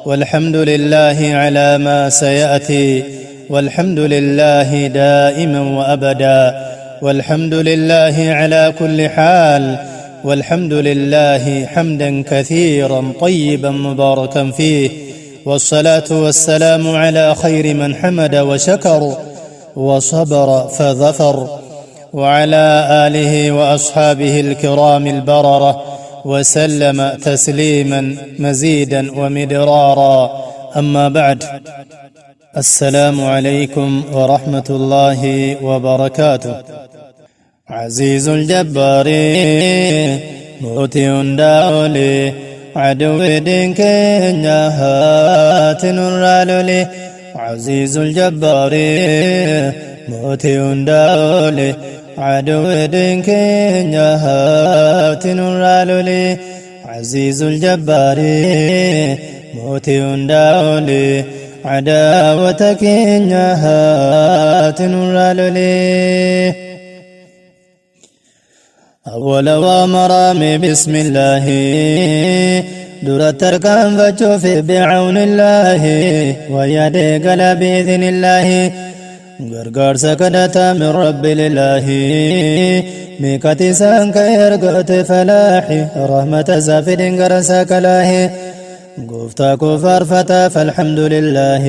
والحمد لله على ما سيأتي، والحمد لله دائما وأبدا، والحمد لله على كل حال، والحمد لله حمدا كثيرا طيبا مباركا فيه، والصلاة والسلام على خير من حمد وشكر وصبر فظفر، وعلى آله وأصحابه الكرام البررة وسلم تسليما مزيدا ومدرارا. أما بعد، السلام عليكم ورحمة الله وبركاته. عزيز الجبار موتي داولي عدو دينك هات نرالولي، عزيز الجبار موتي داولي عدو دينك هات نرالولي، عزيز الجبار موتي داولي عداوتك هات نرالولي. أول ومرامي بسم الله در التركان فشوف بعون الله ويدي قل بإذن الله غرغر سكنت من رب لله ميكتي سانك يرقت فلاحي رحمة زافد غرسك لاهي قفتا كفر فتا فالحمد لله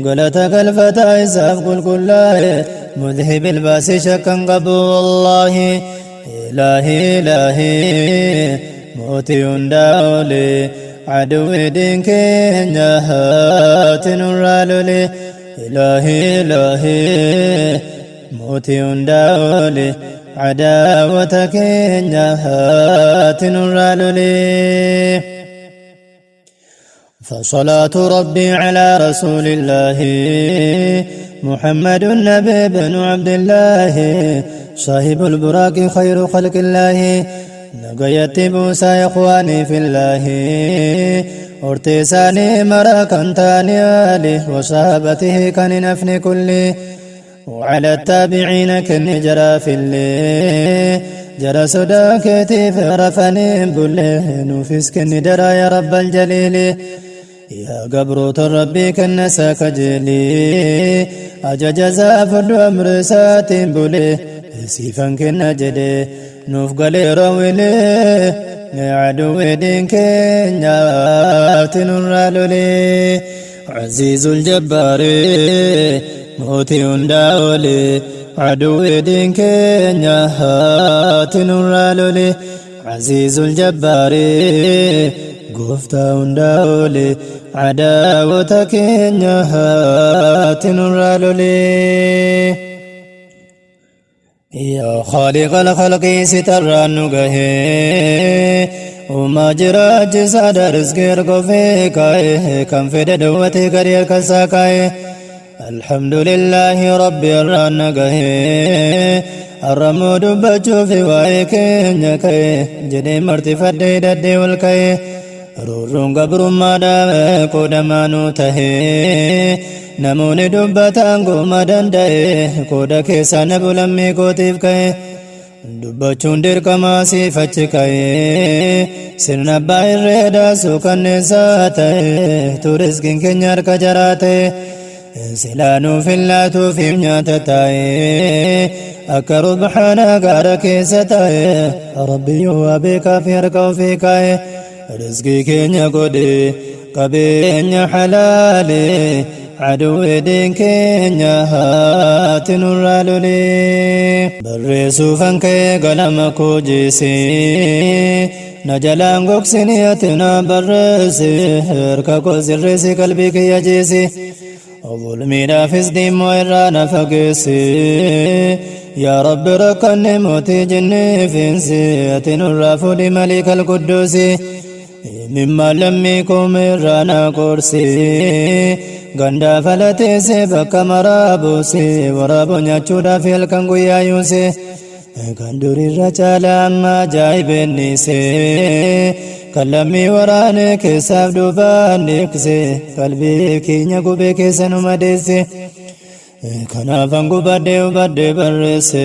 قلتك الفتى إساف قل كله مذهب الباس شكا قبو الله إلهي إلهي موتي داولي عدو دينك هات نرالولي، إلهي إلهي موتي داولي عداوتك هات نرالولي. فصلاة ربي على رسول الله محمد النبي بن عبد الله صاحب البراق خير خلق الله نقيت موسى إخواني في الله ارتساني مركنتاني آله وصحابته كان نفن كله وعلى التابعين كن جرى في الليل جرى سداكتي فرفني بله نفس كن درى يا رب الجليل يا قبروت ربي كنسا كجلي أجا زافر أمر ساتين بولي سيفا كنا جدي نوف قلي رويلي عدو دينك نرالولي، عزيز الجبار موتي داولي عدو دينك نرالولي، عزيز الجبار قفتا داولي عداوتك هات نرالولي. يا خالق الخلق ستر نقه وما جرى جسد رزق رقفك كم في دوتي قرير كساكاي الحمد لله ربي الرنقه الرمود بجوف وايك جدي مرتي فدي ددي والكي رورون قبر ما دام قدمانو تهي نموني دبتان قوم دندي قودا كيسا نبولمي قوتيف كي دبچون دير كما سيفتش كي سرنا باير ريدا سوكن نساتي تورسكين كنيار كجراتي سلانو في اللاتو في منياتتاي أكرب حانا قارك ستاي ربي وبك في ركوفيكاي رزقي كنيا قدي قبينيا حلالي عدو دينك هات نرالولي. برسو فانك قلم كوجيسي نجلان قوكسنيتنا برسي ركاكو سرسي قلبك يجيسي ظلمي نافس ديم وإرانا فقسي يا رب ركن موتي جني فينسي أتنرافو لملك القدوس مما لم يكن رانا كرسي غندا فلتسي بكمرابوسي ورابو نياچودا في الكنغويا يوسي غندوري رجالا ما جايبنيسي كلمي وراني كساب دوبانيكسي قلبي كينيا غوبي كسنو مدسي Kanaafan gubadhee hubadhee barreesse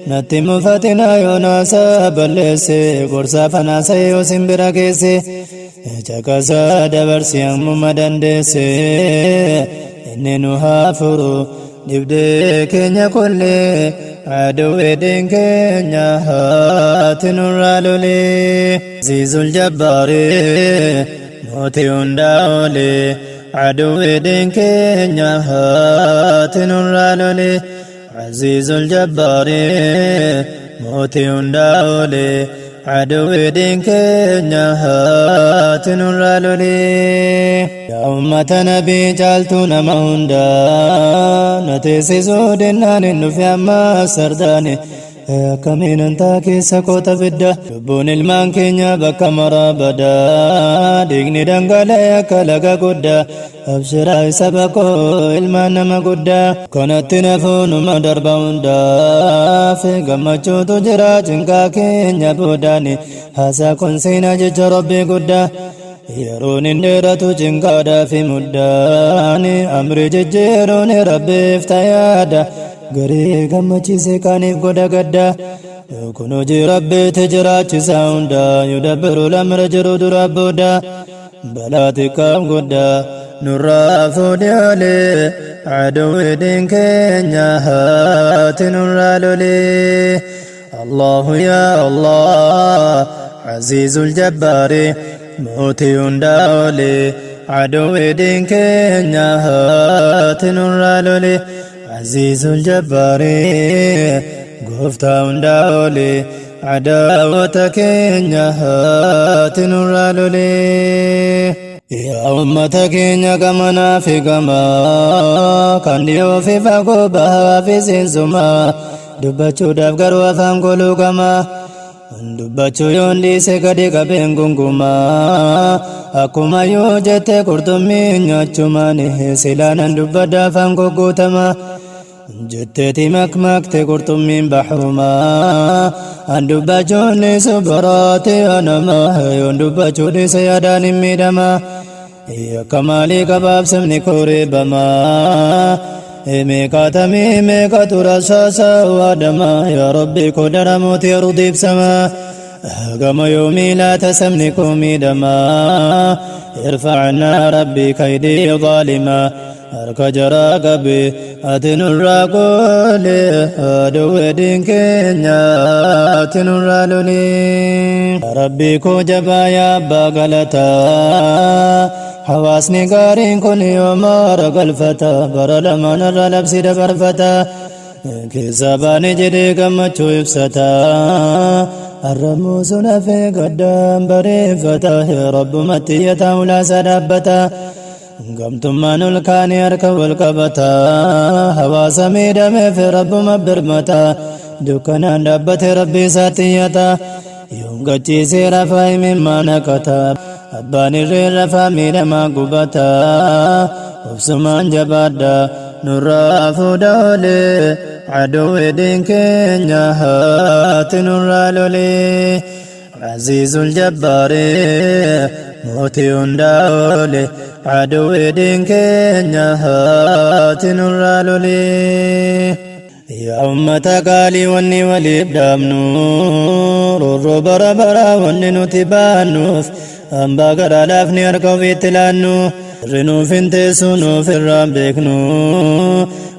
natti mufatina yoonasa balleesse gorsaa fanaasa yoo simbira geesse Caqasaa dabarsi ammuma dandeesse, inni nu haa furu dhibdee keenya kullee, aduwwiin keenya haati nurraa lolee. Aziizul Jabbaari, mootii hundaa olee, aduwwiin keenya haati nurraa lolee. Aziizul Jabbaari, mootii hundaa olee, aduwwiin keenya haati nurraa lolee. Yaa ummata nabii, caaltuu nama hundaa, na teessisuu dinnaan hin dhufe amma sardaani. Akkamiin antaa keessa koota fidda, lubbuun ilmaan keenya bakka maraa badaa, dhiigni dhangala'e akka laga guddaa. Abshiraa isa bakoo ilmaan nama guddaa, kanatti nafuunuma darba hundaaf gammachuutu jira cinqaa keenya boodaani. Haasaa kun seenaa jecha Rabbii guddaa, yeroon hin dheeratu cinqaadhaa fi muddaani, amri jijjiiruun Rabbiif tayaada, garii gammachiise kaaniif godha gadda. Kun hojii Rabbiitti jiraachisaa hundaa, yudabbiru lamra jiru dura booda, balaa xiqqaaf guddaa nurraa fuudhee olee, aduwwiin keenya haati nurraa lolee. Allahu ya Allah, Aziizul Jabbaari, mootii hundaa olee, aduwwiin keenya haati nurraa lolee. Aziizul Jabbaari, gooftaa hundaa olee, adaawwata keenya haati nurraa lolee. Yaa ummata keenya gamanaa fi gamaa, kan dhiyoo fi fagoo, bahaa fi seensumaa, dubbachuudhaaf garuu afaan goluu gamaa, dubbachuu yoon dhiise gadi qabeen gungumaa. Akkuma yoo jette qurxummii nyaachumaan, silaanan dubbadda afaan gogguutamaa, jetteeti makmakte qurxummiin bahrumaa. An dubbachuun dhiisu baraate anama, yoon dubbachuu dhiise yaadaan hin miidhama. Yakka maalii qabaaf sabni koreebamaa? Meeqaatamii meeqatu rasaasa waadama? Yaa Rabbi koo daramooti ardi ibsamaa, gama yoomii laata sabni koo miidhamaa? Irfacnaa Rabbi kaydii zaalimaa, harka jaraa qabe ati nurraa goole, aduwwiin keenya ati nurraa lolee. Rabbi koo jabaa, yaa abbaa galataa, hawaasni gaariin kun yooma galfata, bara lamaan irra labsi dabarfata, keessa baane jedhee gammachuu ibsata, arrabuu sun hafee gaddaan bareeffata, Rabbumatti iyyataa ulaasaa dhaabbata, gamtummaan ol kaanii harka wal qabata, hawaasa miidhameef Rabbuma birmata, dukkanaan dhaabbate Rabbi isaatti iyyata, yoom gachiisee rafaa himimmaa naqata, abbaan irree rafaa miidhamaa gubata. Obsumaan jabaadha, nurraa fuudha olee, aduwwiin keenya haati nurraa lolee. Aziizul Jabbaari, mootii hundaa oole, aduwwiin keenya haati nurraa lolee. Yaa ummata qaalii, wanni waliif dhaabnu roorroo bara bara, wanni nuti baannuuf hambaa garaa laafni harka ofiitti laannu, irri nuuf hin teessu nuuf irraan beeknu,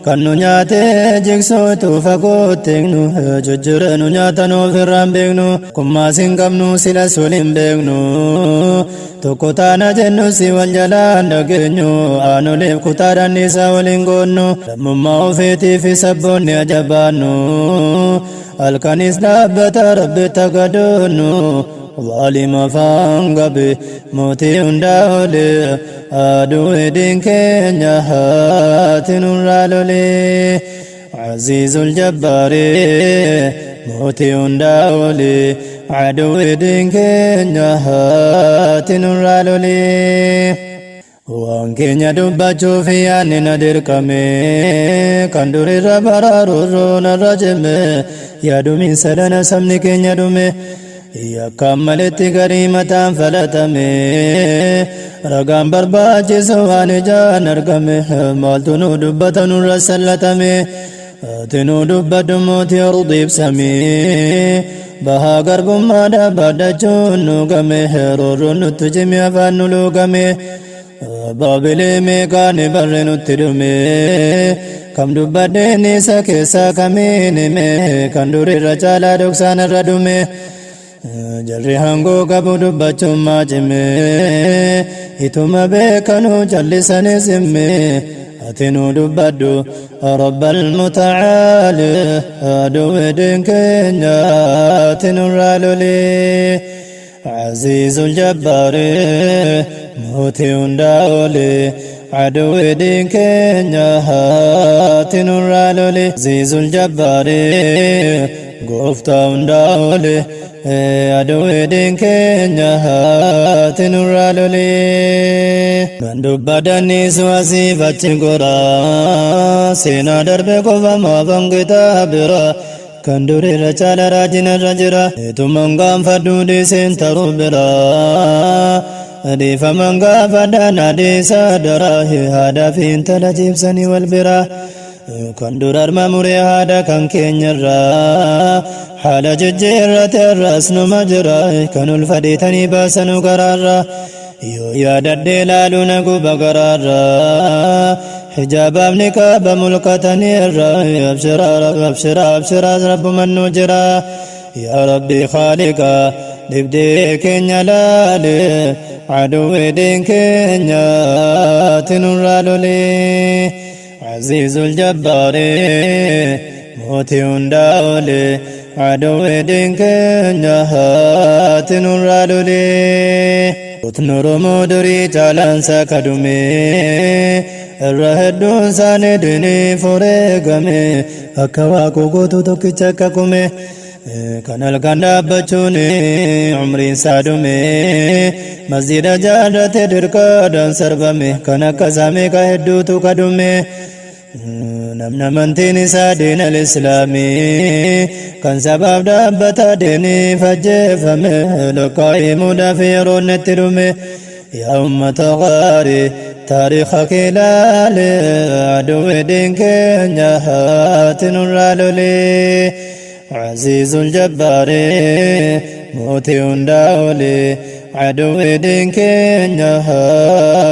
kan nu nyaatee jigsuutu fagootti eegnu, jijjiiree nu nyaata nuuf irraan beeknu, kummaas hin qabnu silas wal hin beeknu, tokko taana jennu si wal jalaan dhageenyu, aanoleef kutaadhaan isaa waliin goonnu, lammummaa ofiitiif sabboonni ajabaannu, halkanis dhaabbata Rabbi tagadoonnu, zaalima afaan qabe mootii hundaa olee, aduwwiin keenya haati nurraa lolee. Aziizul Jabbaari, mootii hundaa olee, aduwwiin keenya haati nurraa lolee. Waan keenya dubbachuuf yaadni na dirqame, kan durirra baraaruurroo narra cime, yaadumiinsa dana sabni keenya dhume, yakkaan maletti garii mataan falatame, ragaan barbaachisu waan ijaan argame, maaltu nu dubbata nurra sallatame? Ati nu dubbadhu mootii ardi ibsamee. Bahaa garbummaa dhaabbadhachuun nu game, roorroon nutti cime, afaan nu luugame. Baabilii meeqaan barre nutti dhume, kam dubbadheen isa keessaa kamiin hime, kan durirra caalaa dhoksaan irra dhume. Jarri hangoo qabu dubbachummaa cime, ituma beekanuu callisanis himme. Ati nu dubbadhu rabbal mutacaali, aduwwiin keenya ati nurraa lolee. Aziizul jabbaari, mootii hundaa olee, aduwwiin keenya ati nurraa lolee. Aziizul jabbaari, gooftaa hundaa olee, aduwwiin keenya ati nurraa lolee. Kan dubbadaniisu asiif achi gora, seenaa darbe qofa maafan kitaabira, kan durirra caala raajina irra jira. Ituman gaanfadhu dhiiseen taruu bira, dhiifaman gaafadhaan adiisa dara, haadhaa fi intala ciibsanii wal bira. Kan dura arma muree haadha kan keenyarraa haala jijjiirrate irraas numa jira, kan ol fadhiitanii baasanuu garaarra. Yoo yaadadhee laaluu na guba garaarra, hijaabaaf niqaaba mulqataniirra. Abshiraa, abshiraa, abshiraa, rabbuman nu jira. Yaa rabbi khaaliqa, dhibdee keenya laale, aduwwiin keenya ati nurraa lolee. Aziizul jabbaari, mootii hundaa olee, aduwwiin keenya ati nurraa lolee. Utni Oromoo durii caalaansa kadume, irra hedduun isaanii diiniif wareegame, akka waaqu gootu tokkicha akka kume. Kan halkan dhaabbachuun umriin isaa dhume, masjida jaarrate dirqaadhaan sarbame, kan akka isaa meeqa hedduutu kadume. Namni amantiin isaa diin al-islaamii, kan sabaaf dhaabbata diiniif ajjeefame, lakkaa'eemuudhaaf yeroon itti dhume. Yaa ummata gaarii, taariikha kee ilaale, aduwwiin keenya ati nurraa lolee. Aziizul jabbaari, mootii hundaa olee, aduwwiin keenya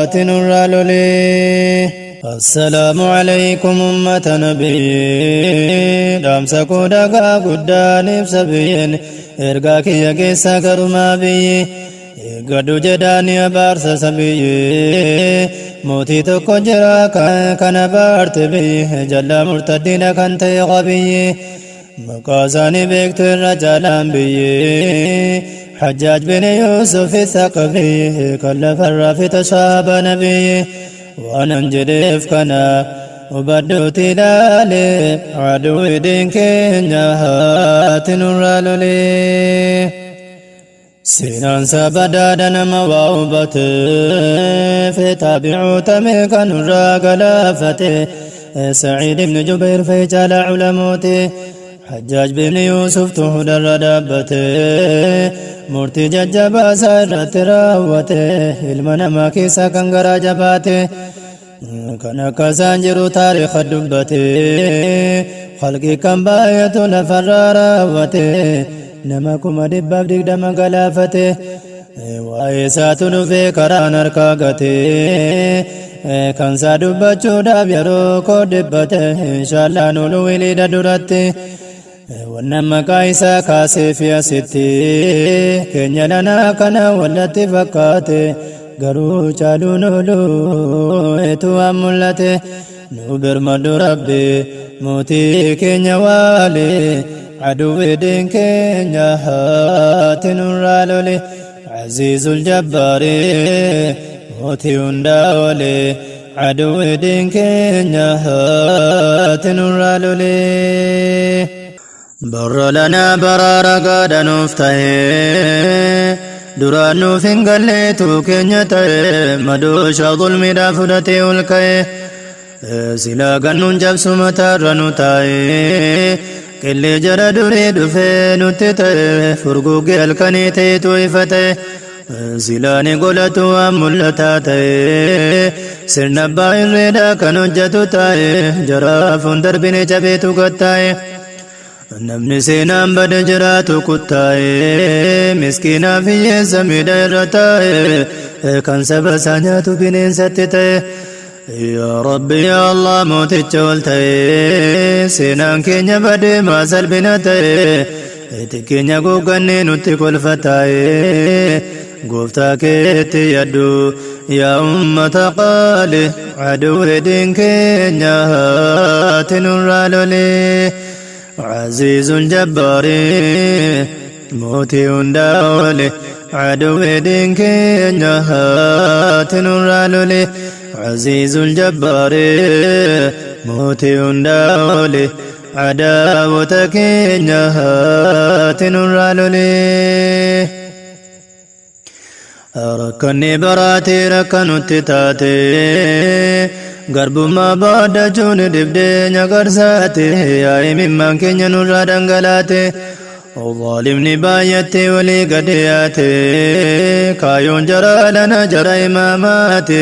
ati nurraa lolee. Assalaamu alaykum ummata nabiyyi, dhaamsa koo dhagaa guddaan ibsa biyyeen, ergaa kiyya keessa garumaa biyyi. Eeggadhu jedhaani abaarsa sabiyyi, mootii tokko jira kan abaarte biyyi, jallaa murtaddiina kan ta'e qabiyyi. Maqaa isaanii beektu irra caalaan biyyi, Hajjaaj bin Yuusuf Thaqafi, kan lafarraa fixa saaba nabiyyi. Waanan jedheef kana hubadhuuti ilaale, aduwwiin keenya ati nurraa lolee. Seenaan sabadaadha nama waa hubate, taabi'oota meeqa nurraa galaafate. Saciid ibn Jubayr fee caalaa culamooti. Hajjaaj bin Yuusuf tuhudarra dhaabbate, murtii jajjabaa isaa irratti raawwate, ilma namaa keessaa kan garaa jabaate. Kan akka isaan jiru taariika dubbate, khalqii kan baay'atu lafarraa raawwate, nama 120,000 galaafate. Waa'ee isaatu dhufee karaan harkaa gate, kan isaa dubbachuudhaaf yeroo koo dhibbate, inshaallah nulu wiliidha duratti. Wannan maqaa isaa kaasee fi asitti keenya lanaa kana wallatti fakkaate, garuu caaluun oolu eetu waan mul'ate. Nu birmadhu rabbi mootii keenya waale, aduwwiin keenya ati nurraa lole. Aziizul jabbaari, mootii hundaa oole, aduwwiin keenya ati nurraa lole. Barra lanaa baraara gaadha nuuf ta'ee, duraan nuuf hin galleetu keenya ta'e, madoosha zulmiidhaa fudhatee ol ka'e. Silaa gannuun cabsu mataarra nu taa'e, qillee jara durii dhufee nutti ta'e, furguggee halkanii ta'etu ifa ta'e. Silaani godhatu waan mul'ataa ta'e, sirna abbaa irreedhaa kan hojjetu ta'e, jaraaf hin darbine cabeetu gattaa'e. Namni seenaan bade jiraatu kuttaa'ee miskiinaa fi hiyyeessa miidha irra taa'ee kan saba isaa nyaatu bineensatti ta'e. Yaa Rabbi yaa Allah mooticha ol ta'e seenaan keenya badee maa salphina ta'e xiqqeenya goggannee nutti kolfa taa'e gooftaa keetti yaaddu yaa ummata qaali aduwwiin keenya haati nurraa lolee. عزيز الجبار موتي داولي عدو دين كينيا هاتن رالولي عزيز الجبار موتي داولي عداوة كينيا هاتن رالولي ركني براتي ركنت تاتي Garbummaa baaddachuun dibdee nyagarsaate yaa'ii mimmaan keenya nurraa dhangalaate Zaalimni baay'attee walii gadi yaate kaayoon jara lana jara imaamaate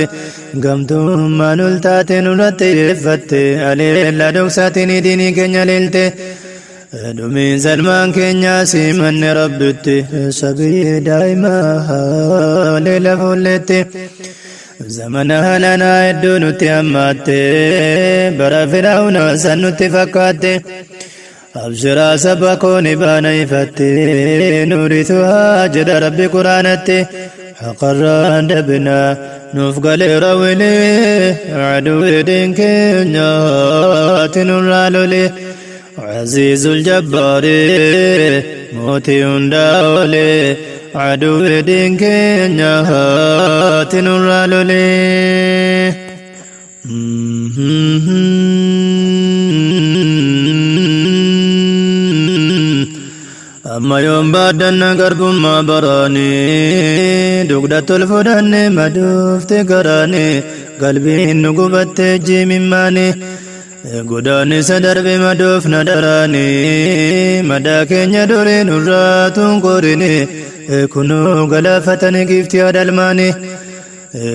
gamtummaan ol taate nurratti eeffatte aleellaa dhoksaatiin diinii keenya leelte dhumiin salmaan keenya simanne rabbitti sabii daa'imaa leela fuulletti. زمن هلنا iddoo nutti hammaatte bara firaa'una san nutti fakkaatte abshiraa saba koo ni baana ifatte nuurisuhaa jedha rabbi quraanatti haqarraan dabna nuuf galeera wilee aduwwiin keenya ati nurraa lolee عزيز الجبار موتي hundaa olee عدو دين كينيا هاتن الرالولي أما يوم بعدنا قرب ما براني دقدة الفداني ما دوفت قراني قلبي نقبت جي من ماني Godaannisa darbe madoofna daraanii madaa keenya doree nurraa tunkorinii kunoo galaafatanii giiftii adalmaanii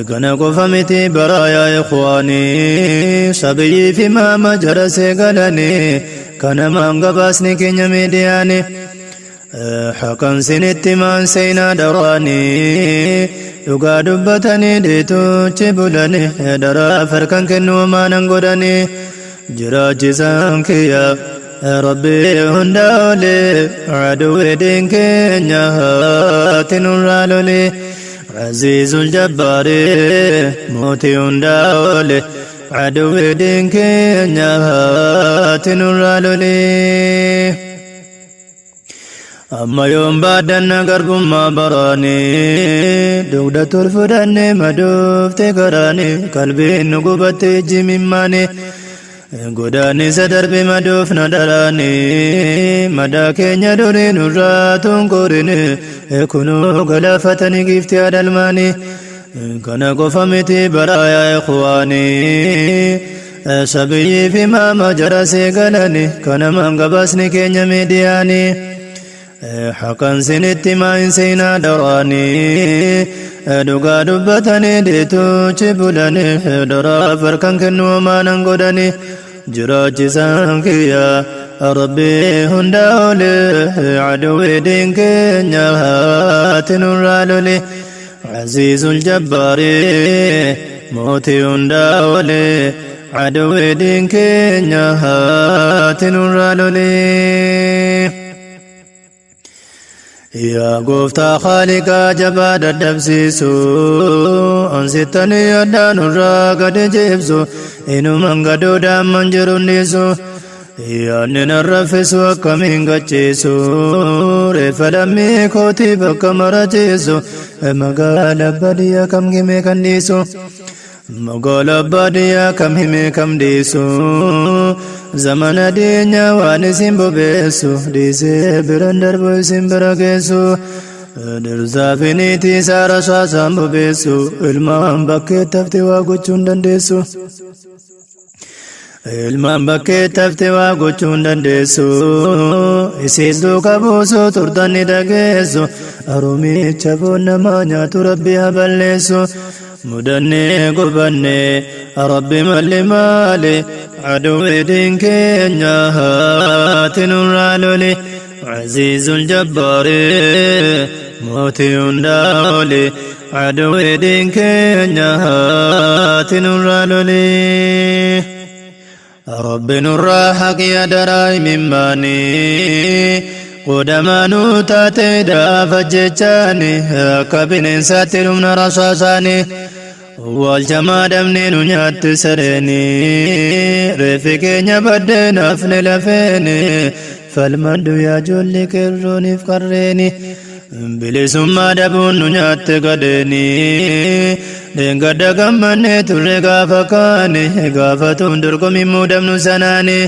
kana qofa miti baraayaa ikhwaanii sabiyyii fi maama jara seegalanii kana maan gabaasni keenya miidiyaanii haqan sinitti maan seenaa daraanii dhugaa dubbatanii deetuuchi bulanii daraa farkan kennuu maanan godhanii. Jiraachisan kiyya rabbi hundaa olee aduwwiin keenya haati nurraa lolee عزيز الجبار موتي hundaa olee aduwwiin keenya haati nurraa lolee Amma yoom baaddanna garbummaa baraanii dugda tolfudhanne madoofte garaanii qalbiin nu gubatte ijji mimmaanii Godaannisa darbe madoofna daraanii madaa keenya durii nurraa tunkorinii kunoo galaafatanii giiftii adalmaanii kana qofa miti baraayaa ikhwaanii sabiyyii fi maama jara seegalanii kana maan gabaasni keenya miidiyaanii haqan sinitti maan seenaa daraanii dhugaa dubbatanii deetuuchi bulanii daraa farkan kennuu maanan godhanii jiraachisan kiyya rabbi hundaa olee aduwwiin keenya haati nurraa lolee عزيز الجبار موتي hundaa olee aduwwiin keenya haati nurraa lolee Yaa gooftaa khaaliqaa jabaa dadhabsiisu ansittanii addaan nurraa gadi jeebsu inuman gadoodhaan man jiru dhiisu yaadni nan raffisu akkamiin gachiisu reeffa lammii kootii bakka marachiisu magaala baadiyyaa kam himee kan dhiisu magaala baadiyyaa kam himee kam dhiisu zamana dhiyeenya waan isin bobeessu dhiisee biran darbu isin bira geessu dhirsaa fi niitii saara saasaan bobeessu ilmaan bakkee tafte waa gochuu hin dandeessu. Ilmaan bakkee tafte waa gochuu hin dandeessu isiin duuka buusuu turtan ni dhageessu arumicha foon namaa nyaatu rabbi haa balleessu mudannee gubannee rabbi malli maali Aduwwi diin keenya haati nurraa lole. Aziizul Jabbaari, mootii hundaa oli. Aduwwi diin keenya haati nurraa lole. Rabbi nurraa haqi adaraa imimmaanii. Qoodamanuu taatee daafa jechaani akka bineensaatti dhumna rasaasaani. Waalchamaa dhabnee nu nyaatti sareeni. Reeffi keenya baddee nafni lafeeni. Falmadhu yaa ijoollee qeerrooniif qarreeni. Bilisummaa dhabuun nu nyaatte gadheeni. Dheengadda gammannee turre gaafa kaane, gaafatuun dorgommii muudamnu sanaani.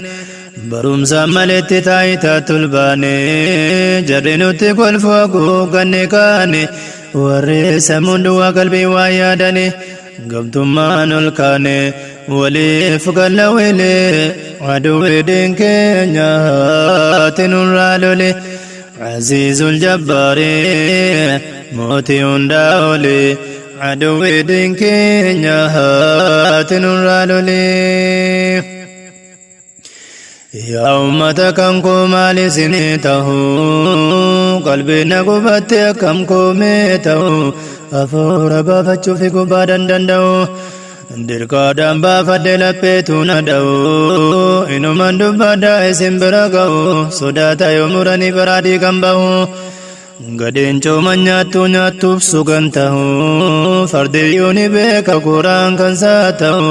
Barumsaan maletti taayitaa tulbaane, jarri nutti kolfu haguugganne kaane. Warri sammuun duwwaa qalbii waa yaadani, gamtummaan ol kaane waliif galla wilee. Aduwwi diin keenya haati nurraa lole. Aziizul Jabbaari, mootii hundaa oli. Aduwwi diin keenya haati nurraa lole. Yaa ummata kan koo, maal isinii ta'u? Qalbii na gubatte akkam koomee ta'u? Hafuura baafachuuf gubbaa danda'u. Dirqaadhaan baafadhe lapheetu na dha'u. Inuman dubbadhaa isin bira ga'u. Sodaata yoo muranii baraadii kan bahu. Gadeen cooma nyaattu nyaattuuf sugan ta'u. Fardiyyuu ni beeka koraan kan saa ta'u.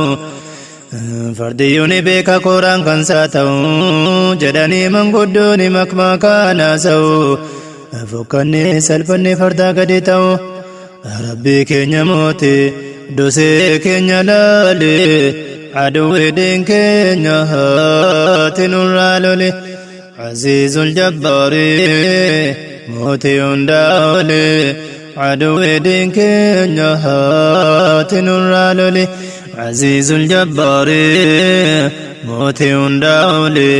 Fardiyyuu ni beeka koraan kan saa ta'u. Jedhanii manguddooni makmaa kaanaasa'u. Fokkanne salphanne fardaa gadi ta'u. Rabbii keenya mootii dosee keenya laale. Aduwwi diin keenya haati nurraa lole. Aziizul Jabbaari, mootii hundaa oli. Aduwwi diin keenya haati nurraa lole. Aziizul Jabbaari, mootii hundaa oli.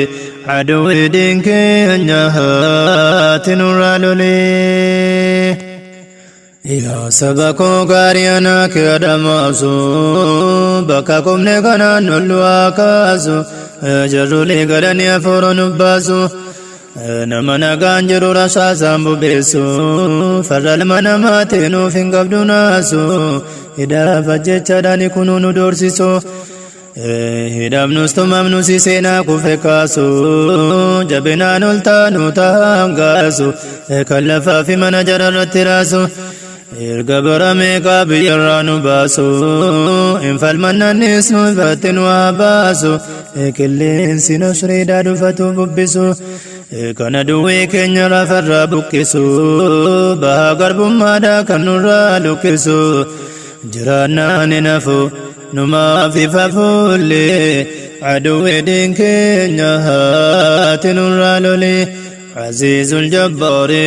Aduwwi diin keenya haati nurraa lole. Yaa saba koo gaarii, anaa kee adamaasu, bakka qubne kanaan lollu haa kaasu. Jarrulee galanii hafuura nu baasu. Nama nagaan jiru rasaasaan bubeessu. Farra ilma namaatiin nuuf hin qabdu naasu. Hidhaaf ajjechaadhaan kunuu nu doorsisu. Hidhamnus tumamnus seenaa kufe kaasu. Jabinaan ol taanu ta'an gaasu. Kan lafaa fi mana jararratti raasu. Erga bara meeqaa biyyarraa nu baasu. Hin falmannannis nu ifatti nu haa baasu. Qilleensi nasriidhaa dhufatu bubbisu. Kana duwwee keenya lafarraa buqqisu. Bahaa garbummaadhaa kan nurraa luqqisu. Jiraannaan hin hafu numaaf ifa fuullee. Aduwwi diin keenya haati nurraa lole. Aziizul Jabbaari,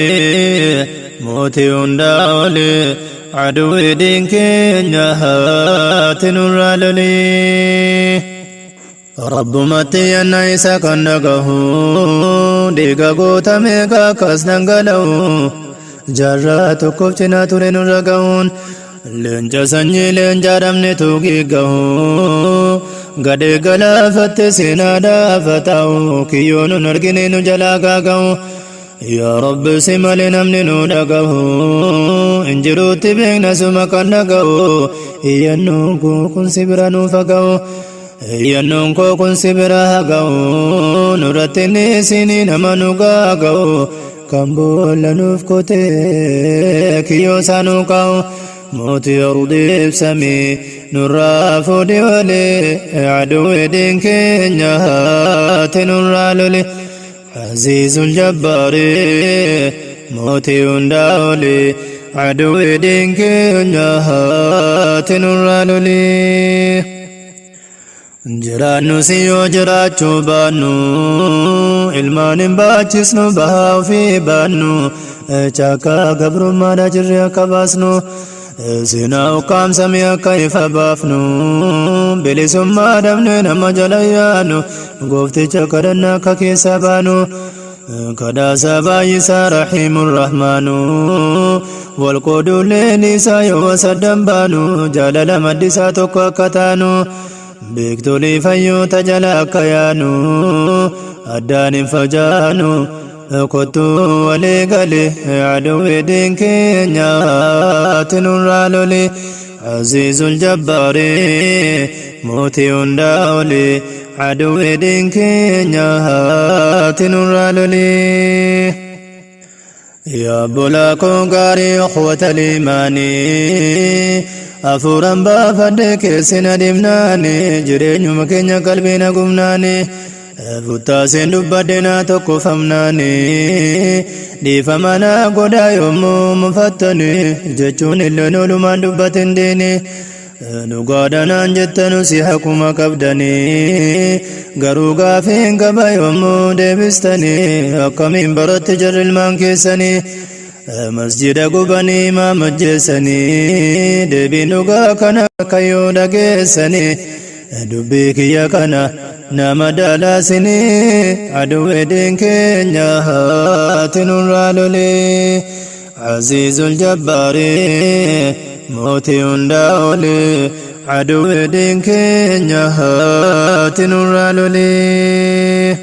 mootii hundaa oli. Aduwwi diin keenya haati nurraa lole. Rabbumatti yanna isa kan dhagahu. Dhiiga goota meeqa akkas dhangala'u. Jaarraa tokkoof cinaa ture nurra ga'uun. Leenca sanyii leencaa dhabnetu giiggahu. Gadee galaafatte seenaa dhaafa ta'u. Kiyyoo nun argine nu jalaa gaaga'u. Yaa Rabbi, si malee namni nu dhagahu. Injiruutti beekna suma kan dhaga'u. Iyyannoon koo kun si bira nuuf haga'u. Iyyannoon koo kun si bira haga'u. Nurratti isinii nama nu gaaga'u. Kan boolla nuuf qotee kiyyoo isaa nu kaa'u. Mootii ardii ibsamee nurraa fuudhi olee. Aduwwi diin keenya haati nurraa lole. Aziizul Jabbaari, mootii hundaa oli. Aduwwi diin keenya haati nurraa lole. Jiraannu si yoo jiraachuu baannu, ilmaan hin baachisnu bahaa ofii baannu. Chaakkaa gabrummaadha jirri akka baasnu, seenaa ukkaamsamee akka ifa baafnu. Bilisummaa dhabne nama jala yaanu, goofticha kadhanna akka keessa baanu. Kadhaasa baay'isaa Rahiimur Rahmaanu. Wal qooduuleen isaa yoo saddan baanu, jaalala maddisaa tokko akka taanu. Beektolii fayyoota jala akka yaanu addaan hin facaanu. Kottuu walii gali aduwwi diin keenyaatti nurraa loli. Aziizul Jabbaari mootii hundaa oli aduwwi diin keenyaatti nurraa loli. Yaa bulaa koo gaarii ukhwata liimaanii afuuran baafadhe keessina dhimnaani jireenyuma keenya qalbii na gubnaani futtaaseen dubbadhe naa tokkofamnaani dhiifama naa godhaa yommuu mufattani jechuun illee oolumaan dubbatin diini dhugaadha jettanu si hakuma qabdanii garuu gaafiin qaba yommuu deebistanii akkamiin baratti jarri ilmaan keessanii masjida gubanii imaama ajjeessanii deebiin dhugaa kana kayyoo dhageessanii dubbii kiyya kana nama daalaasinii aduwwi diin keenya haati nurraa lolee. Aziizul Jabbaari mootii hundaa olee aduwwi diin keenya haati nurraa lolee.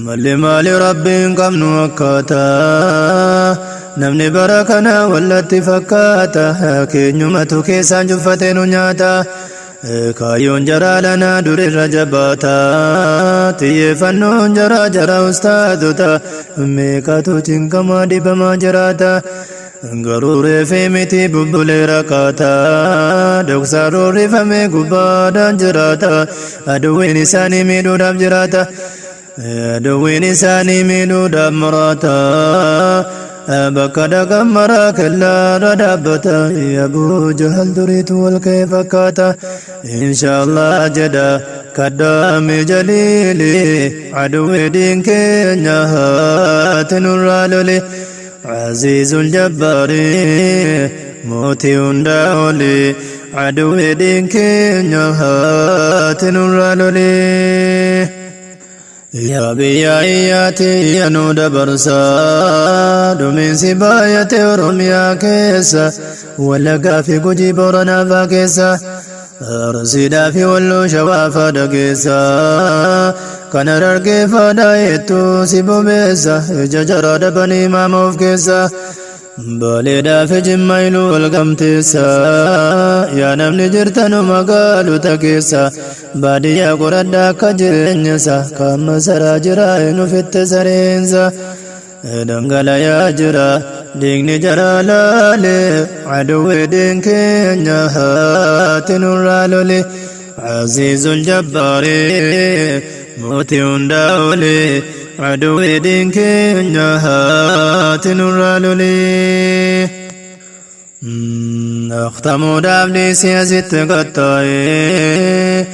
Malli maali rabbiin qabnu akkaataa namni bara kana wallatti fakkaata keenyumatu keessaan cuffatee nu nyaata. Kaayyoon jaraa lanaa durirra jabaata xiyyeeffannoon jaraa jara ustaadota meeqatu cinqamaa dhibamaa jiraata. Garuu reefee miti bubbulee rakkaata dhoksaa roorrifamee gubbaadhaan jiraata aduwwiin isaanii miidhuudhaaf jiraata. Aduwwiin isaanii miidhuudhaaf muraata. Bakka dhaqan maraa kellaarra dhaabbata Abuu Jahal duriitu wal ka'e fakkaata. Inshaallah jedha kaddaame jaliili aduwwi diin keenya haati nurraa lole. Aziizul Jabbaari mootii hundaa oli aduwwi diin keenya haati nurraa lole. Yaa biyya iyyaati nu dabarsaa dhumiinsi baay'ate Oromiyaa keessa Wallaggaa fi Gujii Booranaa faa keessa Arsiidhaa fi Walloo Shawaa faa dhageessa kan Harargee faa dhaa'ettu si bobeessa ija jaraa dhabanii maama of keessa Baaleedhaa fi Jimma iluu wal gamteessa yaa namni jirtanu magaalota keessa baadiyyaa qoradhaa akka jireenyasa kan masaraa jira hin ufitte sareensa dhangalayaa jira dhiigni jaraa laale aduwwi diin keenya haati nurraa lole. Aziizul Jabbaari mootii hundaa oli aduwwi diin keenya haati nurraa lole. Akhtamuudhaaf dhiisii asitti qaxxaa'ee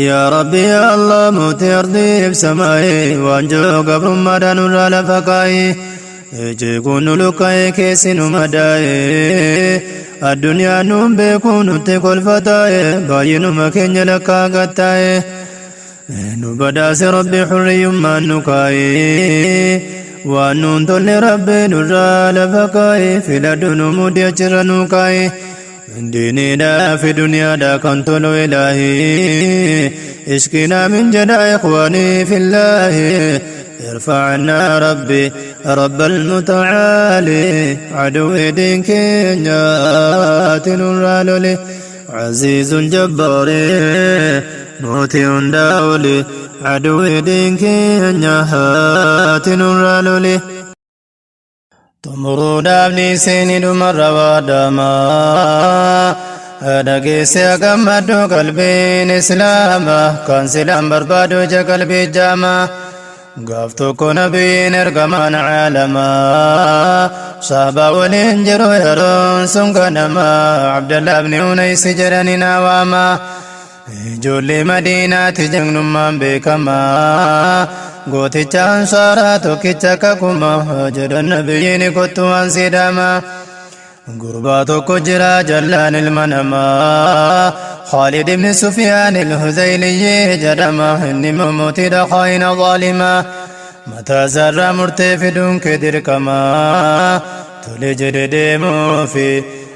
yaa Rabbi yaa Allah mootii ardiif samaa'ee waanjoo gabrummaadhaan nurraa lafa kaa'ee jeequun nu luqqa'ee keessi nu madaa'ee addunyaan nuun beekuu nutti kolfataa'ee baay'inuma keenya lakkaa gattaa'ee nu badhaase Rabbi xurriyyummaan nu kaa'ee waan nuun tolle Rabbi nurraa lafa kaa'ee filadhu nu mudhi achirra nu kaa'ee diiniidhaa fi duniyaadhaa kan tolu ilaahii ishkinaa min jedha ikhwaanii fillaahi ارفع عنا ربي رب المتعالي عدو دين كينيات نرالولي عزيز الجبار موتي داولي عدو دين كينيات نرالولي xumuruudhaaf dhiiseen dhumarra waadamaa dhageesse gammaddu qalbiin islaama kan silaan barbaadu ija qalbii jaamaa gaaf tokko nabiyyiin ergamaan caalamaa saaba waliin jiru yeroon sun ganamaa Abdallah ibni Unaysi jedhanii naa waamaa ijoollee Madiinaatti jagnummaan beekamaa gooticha ansaaraa tokkicha kakuma jedhan nabiyyiin kottu waan siidhamaa gurbaa tokko jira jallaan ilma namaa Khaalid ibn Sufyaan al-Huzayliyyee jedhama inni mootiidha khaayina zaalimaa mataa isaarraa murtee fiduun kee dirqamaa tole jedhe deemuufi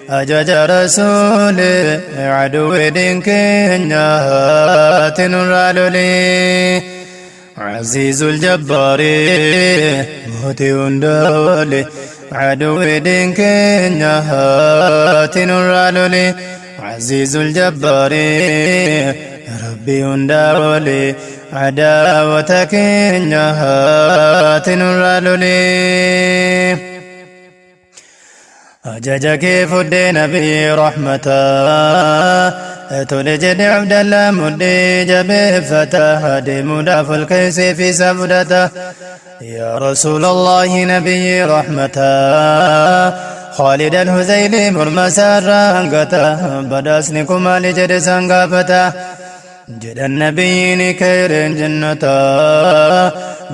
أجج رسولي عدو دين كنيات نرالولي عزيز الجبار موتي دولي عدو دين كنيات نرالولي عزيز الجبار ربي دولي عداوتك نيات نرالولي أججك فدي نبي رحمتا تولجد عبد الله مدي جبه فتح دي مداف الكيس في سفدته يا رسول الله نبي رحمتا خالد الهزيل مرمسا رانقتا بداسنكما لجد سنقافتا جد النبيين كير جنتا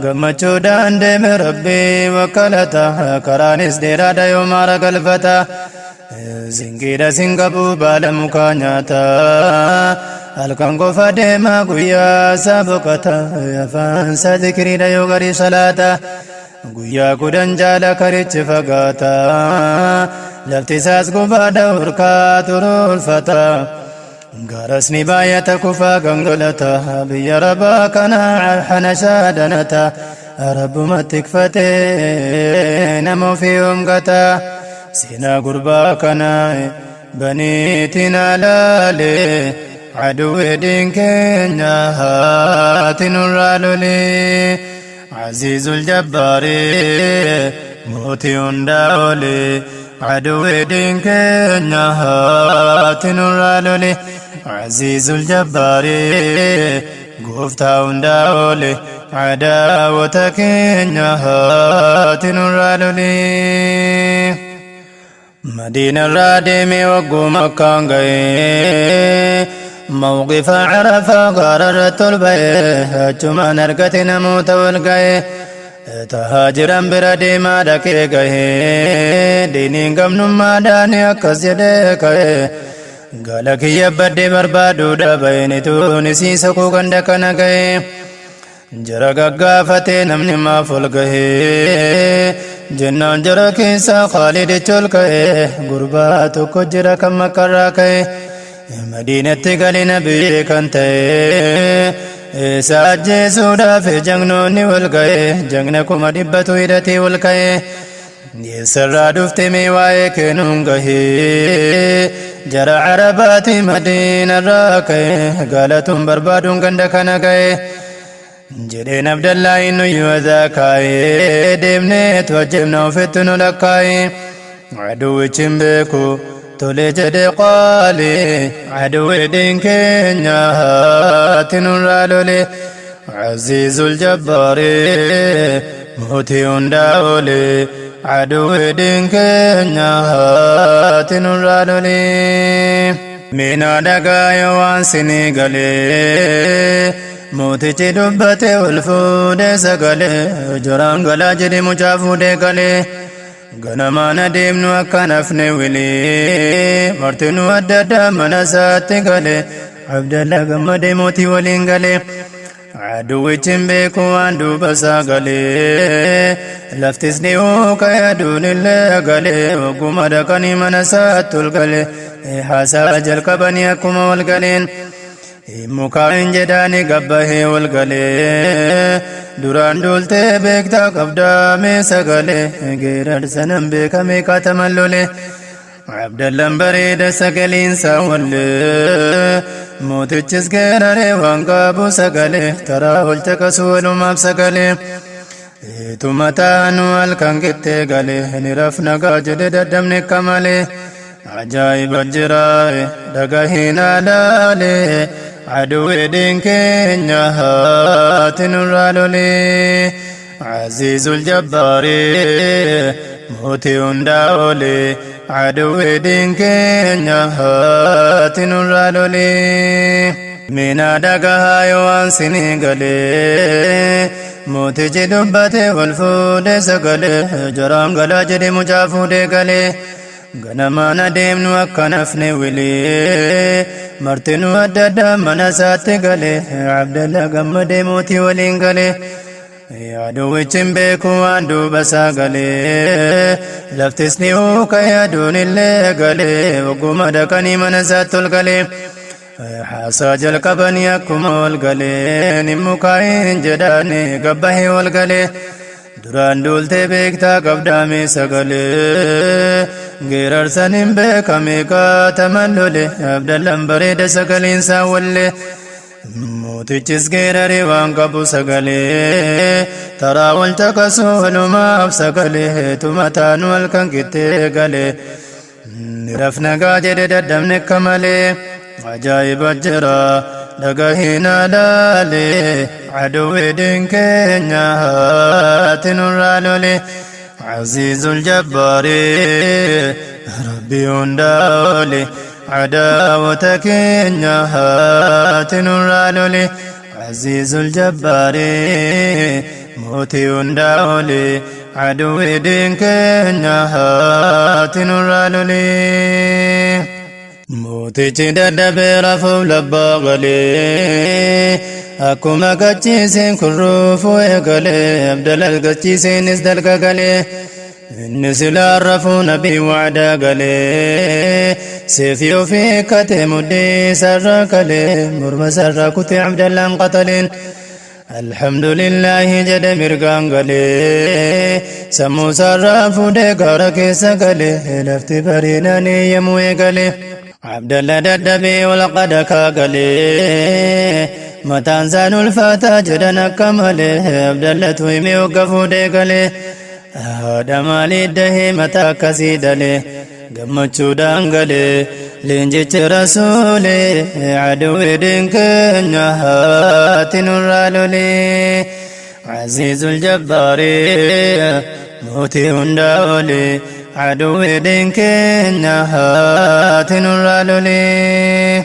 قمتشودان دم ربي وكلتا كرانس ديرادا يوم رقلفتا زنجيرا سنقبو بالمكانياتا الكنغو فدما قويا سابقتا يفانسا ذكري ديوغري صلاتا قويا قدن جالا كريتش فقاتا لفتساس قبا دوركا ترول فتا غرسني باية كفا غنغلتا بيا ربا كنا حنشادنتا رب ما تكفتي نمو فيهم قتا سينا قربا كنا بنيتنا لالي عدو دين كنا هاتن الرالولي عزيز الجبار موتي دولي عدو دين كنا هاتن الرالولي عزيز الجبار قفتا دولي عداوتك هاتن الرالولي مدينة الرادم وقو مكان غي موقف عرفة قررت البيه جمان أرقت نموت والقيه تهاجرا بردي ما دكي غيه ديني قمن ما داني أكس يدك قالك يبدي بربادو دبين تونسي سكو غندك نغيه جرى غافتي نمني ما فلقه جنان جرى كيسا خالد چلقه غرباتو كجرى كم كراكه مدينة قال نبي كنته ساجي سودا في جنوني والقه جنكم دبتو إدتي والقه يسرى دفتي ميواي كنون قه جرى عرباتي مدينة راكه قالتهم بربادون غندك نغه جرين عبد الله إنه يوزاكاي دمني توجبنا وفتنو لكاي عدو چمبكو تولجد قالي عدو دين كنيا هاتن الرالولي عزيز الجبار موتي داولي عدو دين كنيا هاتن الرالولي مينا دقايا وانسني قالي موتي دبتي والفود سقلي جران قلا جري مجافود قلي غنمان ديمنو أكنفني ولي مرتنو أدد منسات قلي عبد الله قمد موتي ولين قلي عدو تنبيكو عندو بسا قلي لفتسني وكا يدون الله قلي وقم دقني منسات القلي حاسا جلقبني أكما والقلين mukaan jedhaani gabbahee wal galee duraan duultee beektaa qabdaamee sagalee geerarsanan beekamee kaataman lolee Abdallaan bareeda sagaliinsaa wallee mootichis geeraree waan qabu sagalee taraa ol caqasu walumaaf sagalee ituma taanu halkan qixxee galee ni rafnagaa jedhe daddabne akka malee ajaa'iba jiraaye dhagahiin alaalee عدو دين كنيا هاتن الرالولي عزيز الجبار موتي داولي عدو دين كنيا هاتن الرالولي من دقها يوان سنغلي موتي جدبتي والفود سقلي جرام قلا جدي مجافود قلي غنمان ديمنو أكنفني ولي مرتنو أدد منسات قلي عبد الله قمد موتي ولين قلي Aduwwichi hin beeku waan duuba isaa galee, laftis ni huuqa'e aduun illee galee, wagguma dhaqanii mana isaatti ol galee. Haasaa jalqabanii akkuma ol galee, ni mukaa'in jedhaanii gabbahee ol galee. Duraan duultee beektaa qabdaame sagalee, geerarsan hin beekame kaataman lole, Abdallaan bareeda sagaleen isaa wallee. Mootichis geeraree waan qabu sagalee, taraa wal caqasuu walumaaf sagalee, tumataan halkan qixxee galee. Rafnagaa jedhe daddabne akka malee, ajaa'iba jira dhagahiin alaalee, aduwwiin keenya haati nurraa lole. Aziizul Jabbaaree Rabbi hundaa ole, adaawota keenya haati nurraa lole. Aziizul Jabbaaree mootii hundaa ole, aduwwiin keenya haati nurraa lole. Mootichi dadhabee rafuuf labbaa galee, akkuma gachiiseen kun ruufuu eegalee, Abdalal gachiiseenis dalga galee. Inni silaa rafuu nabii waadaa galee, seefii ofii hiikkate mudhii sarara galee, morma sarara kutee Abdallaan qaxaleen. Alhamdulillahi jedhe mirgaan galee, sammuu sarara fuudhee gaara keessa galee, lafti bareedaan eeyyamuu eegalee. Abdalla dadhabee ol qadakaa galee, mataan isaan ulfaataa jedhan akka malee, Abdallatu himee hogga fuudhee galee. Haadha maalii dahee mataa akkasii dalee, gammachuudhaan galee leenjichi rasuulee, aduwwiin keenya haati nurraa lolee. Aziizul Jabbaaree mootii hundaa olee, aduwwiin keenya haati nurraa lolee.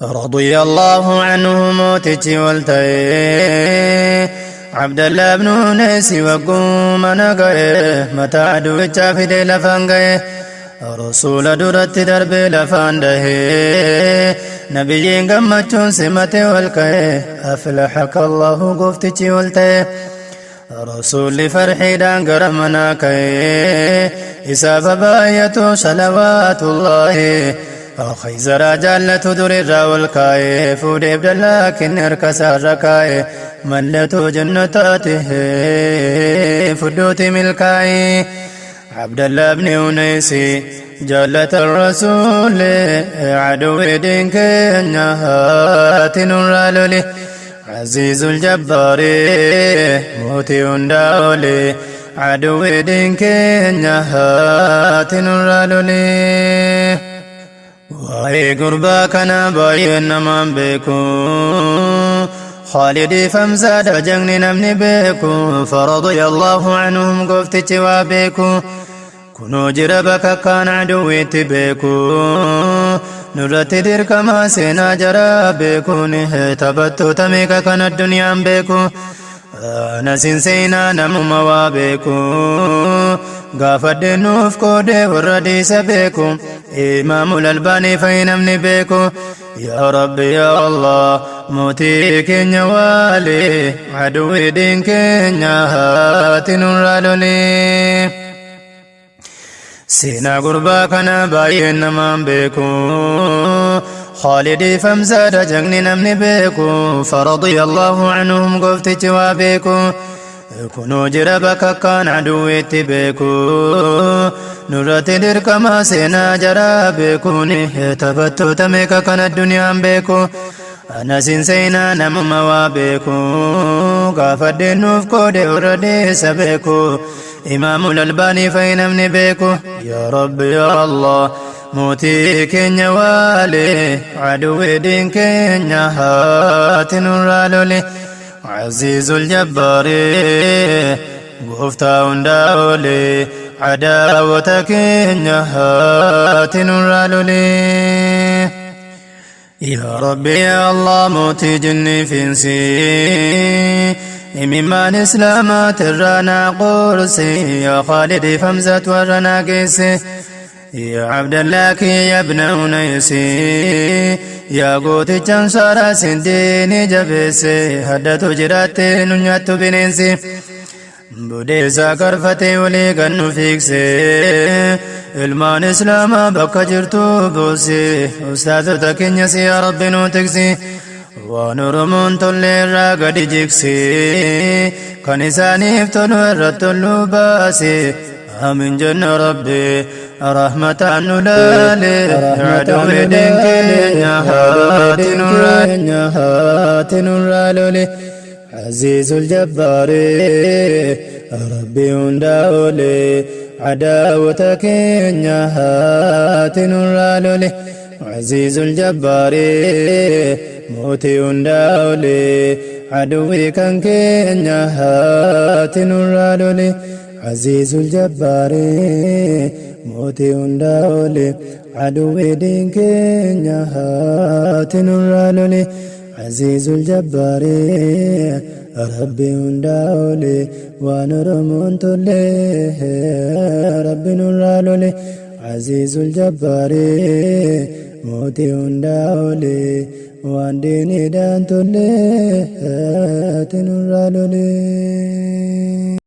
رضي الله عنه mootichi wal ta'ee, Abdallah ibn Unesi wagguma naga'e, mataa aduwwichaa fidee lafaan ga'e, Rasuula duratti darbee lafaan dhahee, nabiyyiin gammachuun simate ol ka'e, aflaxaka Allahu gooftichi ol ta'e. Rasuulli farxiidhaan gara manaa ka'e, isaaf baay'atu salawaatullaahi. Khayzaraa jaallatu durirraa ol kaa'e, fuudhee Abdallaa kenne harka isaarra kaa'e, mallattoo jannataati fudhuuti milkaa'e. Abdallah ibn Unaysi jaallata rasuule, aduwwiin keenya haati nurraa lole. Aziizul Jabbaaree mootii hundaa ole, aduwwiin keenya haati nurraa lole. Waa'ee gurbaa kana baay'een namaan beeku. Khaalidii Famsaadha jagni namni beeku. فرضي الله عنهم gooftichi waa beeku. Kunoo jira bakka kaan aduwwiitti beeku. Nurratti dirqama seenaa jara beekuun, taphattoota meeqa kan addunyaan beeku. Nasin seenaa namuma waa beeku. Gaafadhe nuuf qoodee warra dhiisa beeku. Imaamul Albaanii fa'i namni beeku. Yaa Rabbi yaa Allah mootii keenya waalee, aduwwiin keenya haati nurraa lolee. Seenaa gurbaa kana baay'een namaan beeku. Khaalidii Famsaadha jagni namni beeku. فرضي الله عنهم gooftichi waa beeku. Kunoo jira bakka kaan aduwwiitti beeku. Nurratti dirqama seenaa jara beekuun, taphattoota meeqa kan addunyaan beeku. Anasin seenaa namuma waa beeku. Gaafadhe nuuf qoode warra dhiisa beeku. Imaamul Albaanii fa'i namni beeku. Yaa Rabbi yaa Allah mootii keenya waalee, aduwwiin keenya haati nurraa lole. Aziizul Jabbaaree gooftaa hundaa olee, adaawota keenya haati nurraa lolee. Yaa Rabbi yaa Allah mootii jinnii fi insii, imimmaan islaamaat irraa naa qorsi, yaa Khaalidii Famsaat warra naa geesse. Yaa Abdallaa kiyya ibna Unaysi, yaa gooticha Ansaaraa sin diini jabeesse, haddatu jiraatte nu nyaattu bineensi. Budeessaa karfatee olii kan nu fiigse, ilmaan Islaamaa bakka jirtu buusi, ustaazota keenyas yaa Rabbi nu tiksi. Waan Oromoon tolle irraa gadi jigsi, kan isaaniif tolu irra tolu baasi. Amin jenna Rabbi rahmataan nu laale, aduwwi keenya haati nurraa haati nurraa lole. Aziizul Jabbaari Rabbi hundaa ole, adaawota keenya haati nurraa lole. Aziizul Jabbaari mootii hundaa ole, aduwwi kan keenya haati nurraa lole. Aziizul Jabbaari mootii hundaa ole, aduwwi diin keenya haati nurraa lole. Aziizul Jabbaari Rabbi hundaa ole, waan Oromoon tolle Rabbi nurraa lole. Aziizul Jabbaari mootii hundaa ole, waan diiniidhaan tolle nurraa lole.